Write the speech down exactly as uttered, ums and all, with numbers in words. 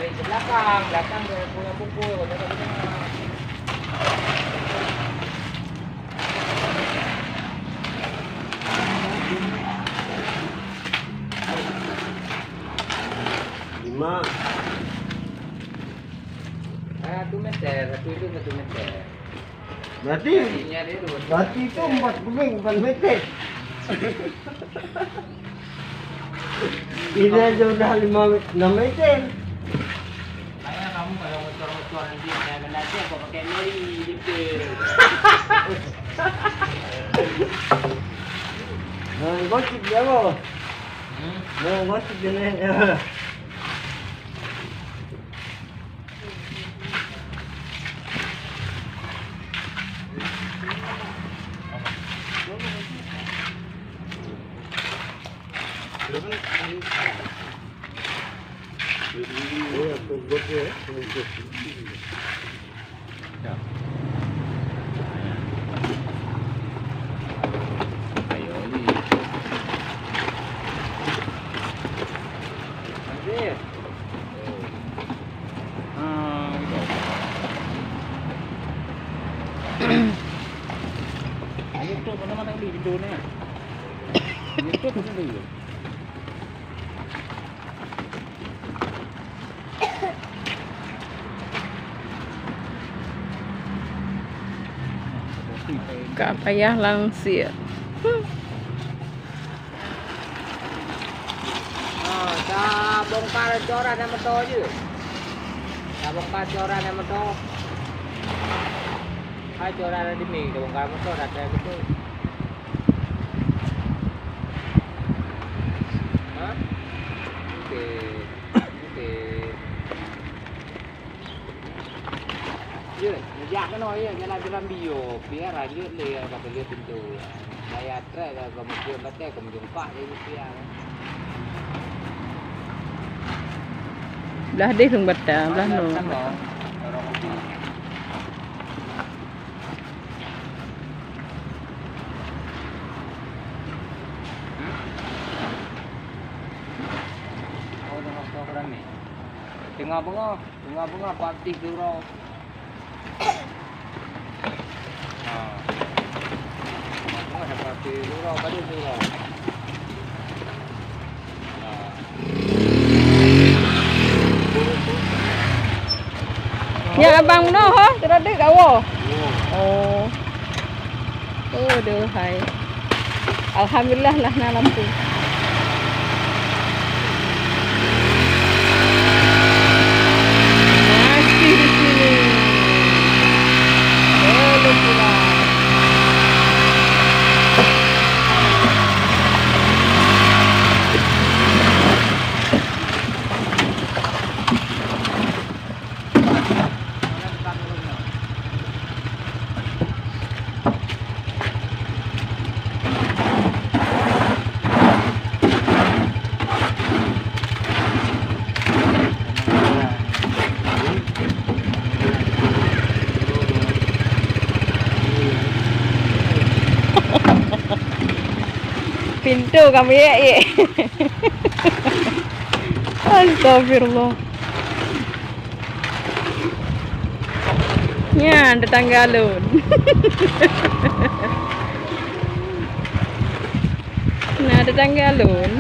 Ke belakang, belakang ke pulang pukul, kau jangan dengar. Lima. Ah, satu meter, satu itu satu meter. Berarti, berarti itu empat puluh bukan meter. Ini aja udah lima, enam meter. Makanya kamu kalau ngocor-ngocor nanti, saya kena cek kok pakai meri, gitu. Nah, gosip dia, Bos. Hmm? Nah, gosip dia, nih. Ka payah langsir. Ha, tabongkar coran nyang meuto jeuet. Tabongkar coran nyang meuto. Hai coran nyang demi tabongkar meuto dah kaya beutôi. Ha? Oke. Oke. Jeuet, neujak keunoe, ya, jalan-jalan bio, biar lanjut lé, ya, kata dia pintu. Daya trek dah kau mungkin batai, kau meujumpa dia gitu ya. Blah deh lôn bata, blah nyoe. Teungoh beungoh. Bunga-bunga pati surau. Ha. Bunga-bunga pati surau, tadi surau. Ha. Ya, abang noh, ho, sudah dek kawo. Oh. Oh, aduhai. Alhamdulillah lah na lampu. Masih di sini. Belum pulang. Pintu kami ya, ya. Astagfirullah. Nyan tetangga lôn. Nah, tetangga lôn.